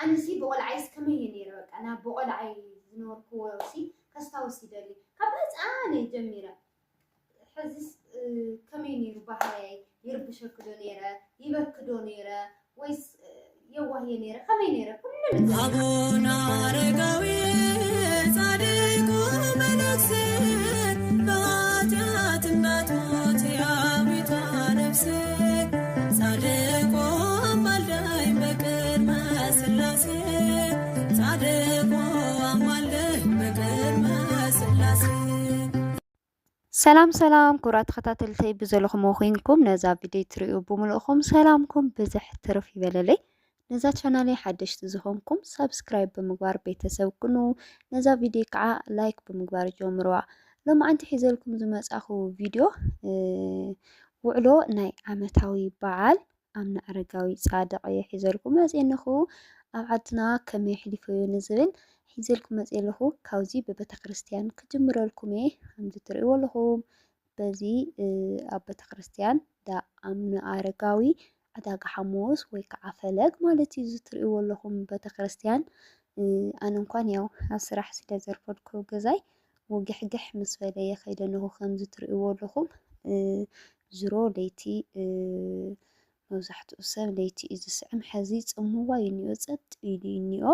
ኣነሲ ብቆልዓይስ ከመይ እየ ነይረ? በቃ ናብ ብቆልዓይ ዝነበርክዎ ሲ ከስታውስ ይደሊ። ካብ ህፃነይ ጀሚረ። ሕዚስ ከመይ ነይሩ ባህርያይ? ይርብሸክዶ ነይረ? ይበክዶ ነይረ? ወይስ የዋህየ ነይረ? ከመይ ነይረ? ኩሉ ነገር ኣቡነ ኣረጋዊ ጻድቁ መነኩሴ፣ በኃጢአት እንዳትሞት የአቢቷ ነፍሴ፣ ጻድቁ አማልደኝ በቅድመ ሥላሴ፣ ጻድቁ አማልደኝ በቅድመ ሥላሴ። ሰላም ሰላም ክቡራት ተኸታተልተይ ብዘለኹም ኮይንኩም ነዛ ቪድዮ ትርእዩ ብምልእኹም ሰላምኩም ብዝሕ ትርፍ ይበለለይ። ነዛ ቻናለይ ሓደሽቲ ዝኾንኩም ሳብስክራይብ ብምግባር ቤተሰብ ኩኑ። ነዛ ቪድዮ ከዓ ላይክ ብምግባር ጀምርዋ። ሎማዓንቲ ሒዘልኩም ዝመጻኹ ቪድዮ ውዕሎ ናይ ዓመታዊ በዓል ኣምነ ኣረጋዊ ጻድቕ እየ ሒዘልኩም መጽኤ ኣለኹ። ኣብ ዓድና ከመይ ኣሕሊፈዮ ንዝብል ሒዘልኩም መጽኤ ኣለኹ። ካብዚ ብቤተ ክርስቲያን ክጅምረልኩም እየ። ከምዚ ትርእይዎ ኣለኹም በዚ ኣብ ቤተ ክርስቲያን ዳ ኣምነ ኣረጋዊ ዕዳጋ ሓሙስ ወይ ከዓ ፈለግ ማለት እዩ። እዚ ትርእይዎ ኣለኹም ቤተ ክርስቲያን ኣነ እንኳን ያው ኣብ ስራሕ ስለ ዘርፈድኩ ገዛይ ወግሕግሕ ምስ በለ እየ ከይደ ኣለኹ። ከምዚ ትርእይዎ ኣለኹም ዝሮ ለይቲ መብዛሕትኡ ሰብ ለይቲ እዩ ዝስዕም። ሕዚ ጽምዋ እዩ እኒኦ፣ ጸጥ ኢሉ እዩ እኒኦ።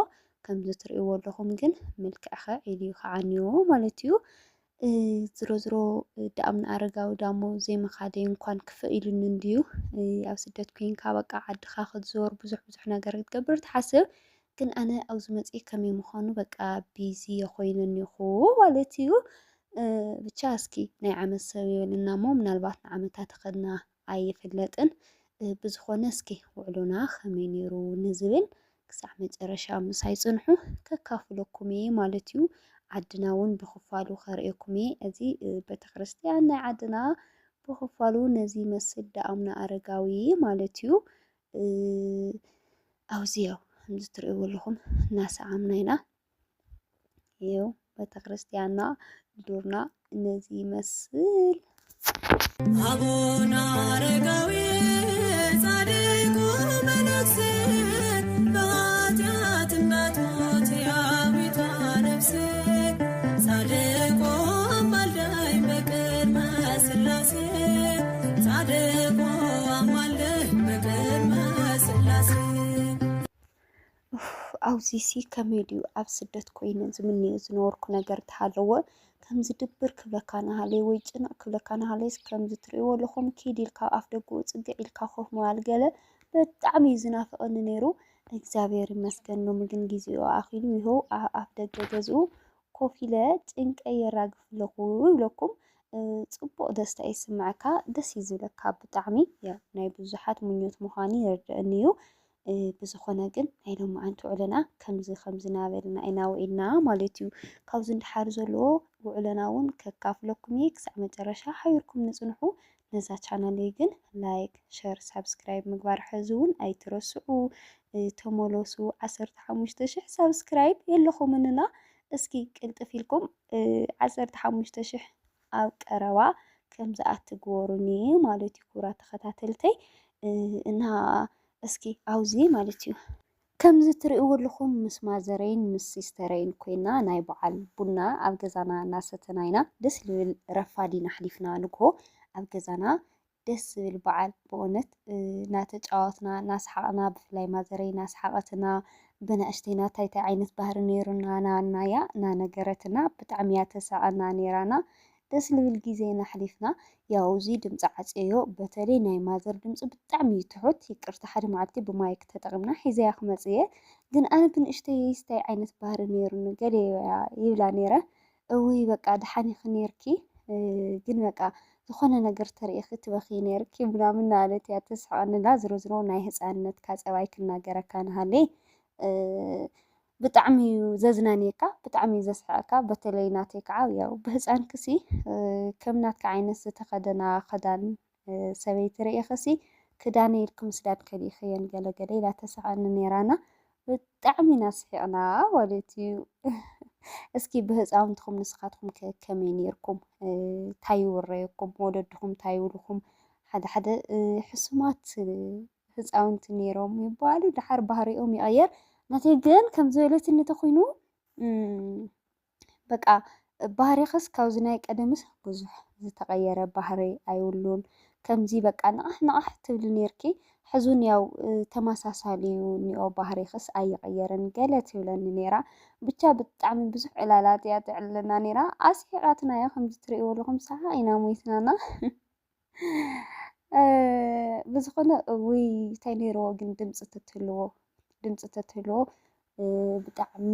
ከምዚ ትርእይዎ ኣለኹም ግን ምልክዕ ኸዕ ኢሉ እዩ ከዓ እኒኦ ማለት እዩ። ዝሮ ዝሮ ዳኣምነ ኣረጋዊ ዳሞ ዘይምኻደይ እንኳን ክፍእ ኢሉኒ እንድዩ። ኣብ ስደት ኮይንካ በቃ ዓድኻ ክትዞር ብዙሕ ብዙሕ ነገር ክትገብር ትሓስብ። ግን ኣነ ኣብዚ መፅእ ከመይ ምዃኑ በቃ ቢዚ የኮይነ እኒኹ ማለት እዩ። ብቻ እስኪ ናይ ዓመት ሰብ ይበልና እሞ ምናልባት ንዓመታ ተኸድና ኣይፍለጥን። ብዝኾነ እስኪ ውዕሎና ከመይ ነይሩ ንዝብል ክሳዕ መጨረሻ ምሳይ ጽንሑ፣ ከካፍለኩም እየ ማለት እዩ። ዓድና እውን ብኽፋሉ ከርእየኩም እየ። እዚ ቤተክርስትያን ናይ ዓድና ብኽፋሉ ነዚ ይመስል ዳኣምነ ኣረጋዊ ማለት እዩ። ኣብዚ ያው ከምዚ ትርእይዎ ኣለኹም እናሰዓምና ኢና። ይኸው ቤተክርስትያንና ዱርና ነዚ ይመስል። አቡነ አረጋዊ ጻድቁ መነኩሴ በኃጢአት እንዳትሞት የአቢቷ ነፍሴ ጻድቁ አማልደኝ በቅድመ ሥላሴ ጻድቁ አማልደኝ በቅድመ ሥላሴ። ኡፍ፣ ኣውዚሲ ከመይ ድዩ ኣብ ስደት ኮይነ ዝምነዮ ዝነበርኩ ነገር ተሃለወ፣ ከምዚ ድብር ክብለካ ናሃለየ ወይ ጭንቕ ክብለካ ናሃለየስ ከምዚ ትርእይዎ ኣለኹም ኪድ ኢልካ ኣብ ኣፍ ደገኡ ጽግዕ ኢልካ ኮፍ ምባል ገለ ብጣዕሚ እዩ ዝናፍቐኒ ነይሩ። እግዚኣብሔር ይመስገን ሎሚ ግን ጊዜኡ ኣኺሉ ይኸው ኣብ ኣፍ ደገ ገዝኡ ኮፍ ኢለ ጭንቀይ የራግፍ ኣለኹ ይብለኩም። ጽቡቕ ደስታ ይስምዓካ፣ ደስ እዩ ዝብለካ ብጣዕሚ። ያው ናይ ብዙሓት ምኞት ምዃኑ ይርድእኒ እዩ። ብዝኾነ ግን ናይ ሎማዓንቲ ውዕለና ከምዚ ከምዚ እናበልና ኢና ውዒልና ማለት እዩ። ካብዚ እንድሓር ዘሎ ውዕለና እውን ከካፍለኩም እየ። ክሳዕ መጨረሻ ሓቢርኩም ንጽንሑ። ነዛ ቻናለይ ግን ላይክ፣ ሸር፣ ሳብስክራይብ ምግባር ሕዚ እውን ኣይትረስዑ። ተመለሱ። ዓሰርተ ሓሙሽተ ሽሕ ሳብስክራይብ የለኹምንና። እስኪ ቅልጥፍ ኢልኩም ዓሰርተ ሓሙሽተ ሽሕ ኣብ ቀረባ ከም ዝኣቱ ግበሩኒ ማለት እዩ። ክቡራት ተኸታተልተይ እና እስኪ ኣብዚ ማለት እዩ ከምዚ ትርእይዎ ኣለኹም ምስ ማዘረይን ምስ ሲስተረይን ኮይና ናይ በዓል ቡና ኣብ ገዛና እናሰተና ኢና። ደስ ልብል ረፋድ ኢና ኣሕሊፍና ንግሆ ኣብ ገዛና ደስ ዝብል በዓል ብእውነት እናተጫወትና እናሰሓቕና ብፍላይ ማዘረይ እናሰሓቐትና ብናእሽተይና እንታይ እንታይ ዓይነት ባህሪ ነይሩና ናናያ እናነገረትና ብጣዕሚ እያ ተሳቐና ነይራና። ደስ ልብል ግዜ ኢና ኣሕሊፍና። ያው እዚ ድምፂ ዓፅየዮ በተለይ ናይ ማዘር ድምፂ ብጣዕሚ እዩ ትሑት። ይቅርታ ሓደ መዓልቲ ብማይክ ተጠቂምና ሒዘያ ክመፅእ እየ። ግን ኣነ ብንእሽተይ እንታይ ዓይነት ባህሪ ነይሩኒ ገለ ይብላ ነይረ። እውይ በቃ ደሓን ኢኺ ነይርኪ ግን በቃ ዝኾነ ነገር ተሪኢኺ ትበኺ ነይርኪ ምናምን እናበለት እያ ተስሕቐንላ። ዝሮ ዝሮ ናይ ህፃንነትካ ፀባይ ክናገረካ ንሃለይ ብጣዕሚ እዩ ዘዝናንየካ፣ ብጣዕሚ እዩ ዘስሕቐካ። በተለይ ናተይ ከዓ ያው ብህፃንክሲ ከም ናትካ ዓይነት ዝተኸደና ክዳን ሰበይቲ ርኢኽሲ ክዳነይ ኢልኪ ምስዳድ ከሊእኽየን ገለ ገለ ኢላ ተስሕቐኒ ነይራና። ብጣዕሚ ኢና ስሒቕና ማለት እዩ። እስኪ ብህፃውንትኹም ንስኻትኩም ከ ከመይ ነይርኩም? እንታይ ይውረየኩም? ወለድኹም እንታይ ይብልኹም? ሓደ ሓደ ሕሱማት ህፃውንቲ ነይሮም ይበሃሉ። ደሓር ባህሪኦም ይቐየር። ናተይ ግን ከም ዝበለትኒ እንተኾይኑ፣ እም፣ በቃ ባህሪኽስ ካብዚ ናይ ቀደምስ ብዙሕ ዝተቐየረ ባህሪ ኣይብሉን። ከምዚ በቃ ንቕሕ ንቕሕ ትብሊ ነይርኪ፣ ሕዚ እውን ያው፣ እ፣ ተመሳሳሊ እዩ እኒኦ፣ ባህሪኽስ ኣይቕየርን ገለ ትብለኒ ነይራ። ብቻ ብጣዕሚ ብዙሕ ዕላላት እያ ትዕልለና ነይራ። ኣስሒቓትና እያ፣ ከምዚ ትርእይዎ ኣለኹም፣ ሰሓቕ ኢና ሞይትናና። እ፣ ብዝኾነ፣ ውይ፣ እንታይ ነይርዎ ግን ድምፂ ተትህልዎ፣ ድምፂ ተትህልዎ፣ እ፣ ብጣዕሚ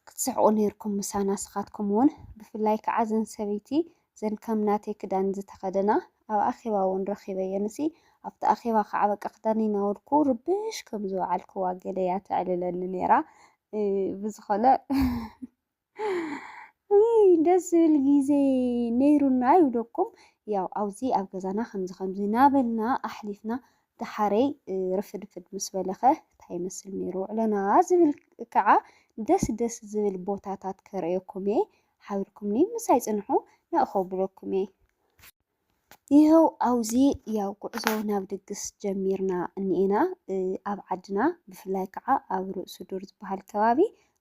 ክትስሕቑ ነይርኩም ምሳና። ንስኻትኩም እውን፣ ብፍላይ ከዓ ዘን ሰበይቲ፣ ዘን ከም ናተይ ክዳን ዝተኸደና፣ ኣብ ኣኼባ እውን ረኺበየንሲ፣ ኣብቲ ኣኼባ ከዓ በቃ ክዳነይ እናበልኩ ርብሽ ከም ዝወዓልክዋ ገለ እያ ተዕልለኒ ነይራ። እ፣ ብዝኾነ፣ ውይ፣ ደስ ዝብል ግዜ ነይሩና ይብለኩም። ያው ኣብዚ ኣብ ገዛና ከምዚ ከምዚ እናበልና ኣሕሊፍና፣ ደሓረይ፣ እ፣ ርፍድፍድ ምስ በለኸ እንታይ ይመስል ነይሩ ውዕሎና ዝብል ከዓ ደስ ደስ ዝብል ቦታታት ከርእየኩም እየ። ሓቢርኩምኒ ምሳይ ፅንሑ፣ ንእኸ ብለኩም እየ። ይኸው ኣብዚ ያው ጉዕዞ ናብ ድግስ ጀሚርና እኒኤና። እ፣ ኣብ ዓድና ብፍላይ ከዓ ኣብ ርእሲ ዱር ዝበሃል ከባቢ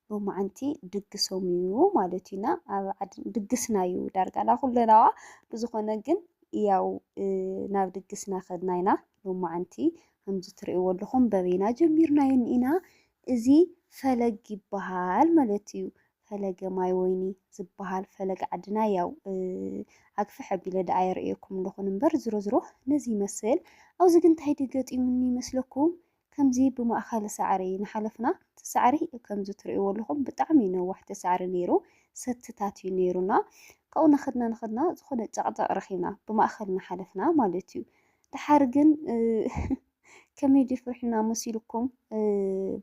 ሎማዓንቲ ድግሶም እዩ ማለት እዩና። ኣብ ዓድ-፣ ድግስና እዩ ዳርጋ ናኹለናዋ። ብዝኾነ ግን ያው፣ እ፣ ናብ ድግስና ከድና ኢና። ሎማዓንቲ ከምዚ ትርእይዎ ኣለኹም በበይና ጀሚርናዮ እኒኤና። እዚ ፈለግ ይበሃል ማለት እዩ። ፈለገ ማይ ወይኒ ዝበሃል ፈለግ ዓድና ያው፣ እ፣ ኣግፍሕ ኣቢለ ደኣ የርእየኩም ኣለኹን እምበር፣ ዝሮ ዝሮ ነዚ ይመስል። ኣብዚ ግን እንታይ ድዩ ገጢሙኒ ይመስለኩም? ከምዚ ብማእኸል ሳዕሪ ንሓለፍና፣ እቲ ሳዕሪ ከምዚ ትርእይዎ ኣለኹም ብጣዕሚ ነዋሕቲ ሳዕሪ ነይሩ፣ ሰትታት እዩ ነይሩና። ካብኡ ናኸድና ናኸድና ዝኾነ ጨቕጨቕ ረኺብና፣ ብማእኸል እናሓለፍና ማለት እዩ። ደሓር ግን፣ እ፣ ከመይ ድዩ ፍርሕና መሲልኩም? እ፣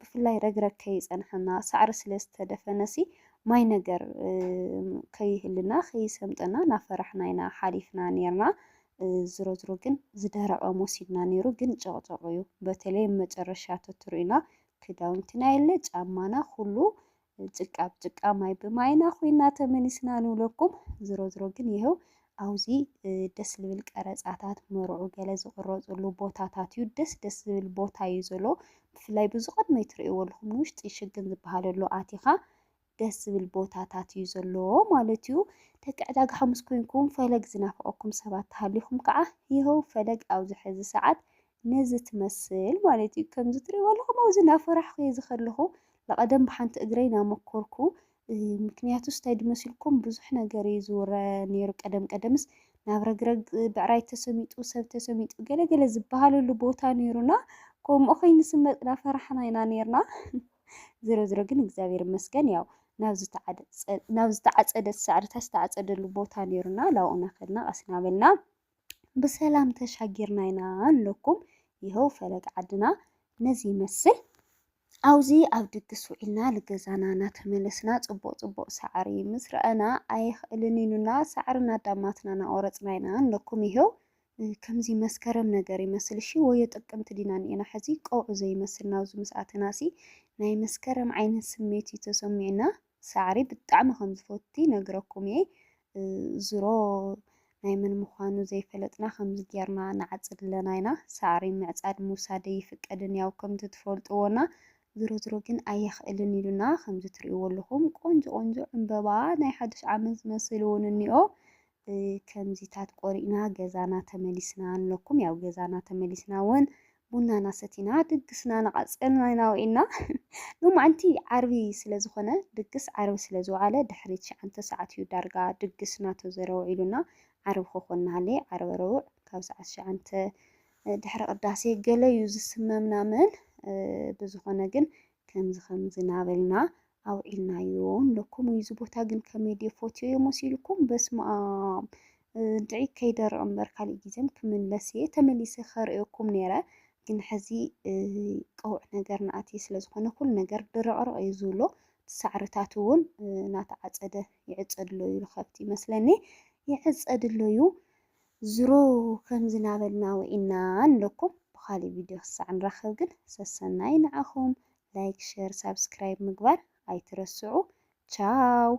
ብፍላይ ረግረግ ከይጸንሐና፣ ሳዕሪ ስለ ዝተደፈነሲ፣ ማይ ነገር፣ እ፣ ከይህልና፣ ከይሰምጠና እናፈራሕና ኢና ሓሊፍና ኔርና። እ፣ ዝሮ ዝሮ ግን ዝደረቐ መሲልና ኔሩ፣ ግን ጨቕጨቕ እዩ። በተለይ መጨረሻ ተትርእዩና፣ ክዳውንትና የለ፣ ጫማና ኩሉ ጭቃ ብጭቃ ማይ ብማይና ኮይና ተመሊስና ንብለኩም። ዝሮ ዝሮ ግን ይኸው ኣብዚ፣ እ፣ ደስ ልብል ቀረጻታት መርዑ ገለ ዝቕረጽሉ ቦታታት እዩ። ደስ ደስ ዝብል ቦታ እዩ ዘሎ። ብፍላይ ብዙ ቅድመይ ትርእይዎ ኣለኹም ንውሽጢ ሽግን ዝበሃል ኣሎ ኣቲኻ ደስ ዝብል ቦታታት እዩ ዘሎ ማለት እዩ። ደቂ ዕዳጋ ሓሙስ ኮይንኩም ፈለግ ዝናፍቐኩም ሰባት ተሃሊኹም ከዓ ይኸው ፈለግ ኣብዚ ሕዚ ሰዓት ነዚ ትመስል ማለት እዩ። ከምዚ ትርእይዎ ኣለኹም ኣብዚ እናፈራሕኹ እየ ዝኸለኹ። ለቐደም ብሓንቲ እግረይ እናመኮርኩ፣ እ፣ ምክንያቱስ እንታይ ድመሲልኩም ብዙሕ ነገር እዩ ዝውረ ነይሩ። ቀደም ቀደምስ ናብ ረግረግ ብዕራይ ተሰሚጡ፣ ሰብ ተሰሚጡ፣ ገለ ገለ ዝበሃለሉ ቦታ ነይሩና። ከምኡ ከይንስመጥ እናፈራሕና ኢና ነይርና። ዝሮ ዝሮ ግን እግዚኣብሔር ይመስገን፣ ያው ናብ ዝተዓደ-፣ ናብ ዝተዓጸደ ሳዕርታት ዝተዓጸደሉ ቦታ ነይሩና። ላብኡ እናኸድና ቀስ እናበልና ብሰላም ተሻጊርና ኢና ንብለኩም። ይኸው ፈለግ ዓድና ነዚ ይመስል። ኣብዚ ኣብ ድግስ ውዒልና ንገዛና እናተመለስና ጽቡቕ ጽቡቕ ሳዕሪ ምስ ረኣና ኣየኽእልን ኢሉና ሳዕሪ እናዳማትና እናቖረጽና ኢና ንብለኩም። ይኸው፣ እ፣ ከምዚ መስከረም ነገር ይመስል። እሺ፣ ወዮ ጥቅምቲ ዲና እኒኤና ሕዚ ቀውዒ ዘይመስል ናብዚ ምስ ኣተናሲ ናይ መስከረም ዓይነት ስሜት እዩ ተሰሚዑና። ሳዕሪ ብጣዕሚ ከም ዝፈቱ ይነግረኩም እየ። እ፣ ዝሮ ናይ መን ምዃኑ ዘይፈለጥና ከምዚ ጌርና ንዓጽድ ኣለና ኢና። ሳዕሪ ምዕጻድ ምውሳድ ኣይፍቀድን ያው ከምቲ ትፈልጥዎና። ዝሮ ዝሮ ግን ኣየኽእልን ኢሉና። ከምዚ ትርእይዎ ኣለኹም ቆንጆ ቆንጆ ዕምበባ ናይ ሓድሽ ዓመት ዝመስል እውን እኒኦ። እ፣ ከምዚታት ቆሪእና ገዛና ተመሊስና ኣለኩም። ያው ገዛና ተመሊስና እውን ቡናና ሰቲና ድግስና ንቐጽልና ኢና ውዒልና። ሎማዓንቲ ዓርቢ ስለ ዝኾነ፣ ድግስ ዓርቢ ስለ ዝወዓለ፣ ድሕሪ ትሽዓተ ሰዓት እዩ ዳርጋ ድግስና ተዘረ ውዒሉና። ዓርቢ ክኾን እናሃለየ፣ ዓርቢ ረቡዕ ካብ ሰዓት ትሽዓተ ድሕሪ ቅዳሴ ገለ እዩ ዝስመ ምናምን። እ፣ ብዝኾነ ግን ከምዚ ከምዚ እናበልና ኣውዒልናዮ ንብለኩም እዩ። እዚ ቦታ ግን ከመይ ድየ ፈትየዮ መሲልኩም? በስመኣም። እ፣ እንድዒ ከይደርቕ እምበር ካሊእ ግዜም ክምለስ እየ። ተመሊሰ ከርእየኩም ነይረ። ግን ሕዚ፣ እ፣ ቀውዒ ነገር ንኣትየ ስለ ዝኾነ ኩሉ ነገር ድርቕርቕ እዩ ዝብሎ። ሳዕርታት እውን፣ እ፣ እናተዓጸደ ይዕጸድሎ እዩ፣ ከብቲ ይመስለኒ። ይዕጸድሎ እዩ። ዝሮ ከምዚ እናበልና ውዒልና ንብለኩም። ብኻሊእ ቪድዮ ክሳዕ ንራኸብ ግን ሰሰናይ ንዓኹም። ላይክ፣ ሸር፣ ሳብስክራይብ ምግባር ኣይትረስዑ። ቻው።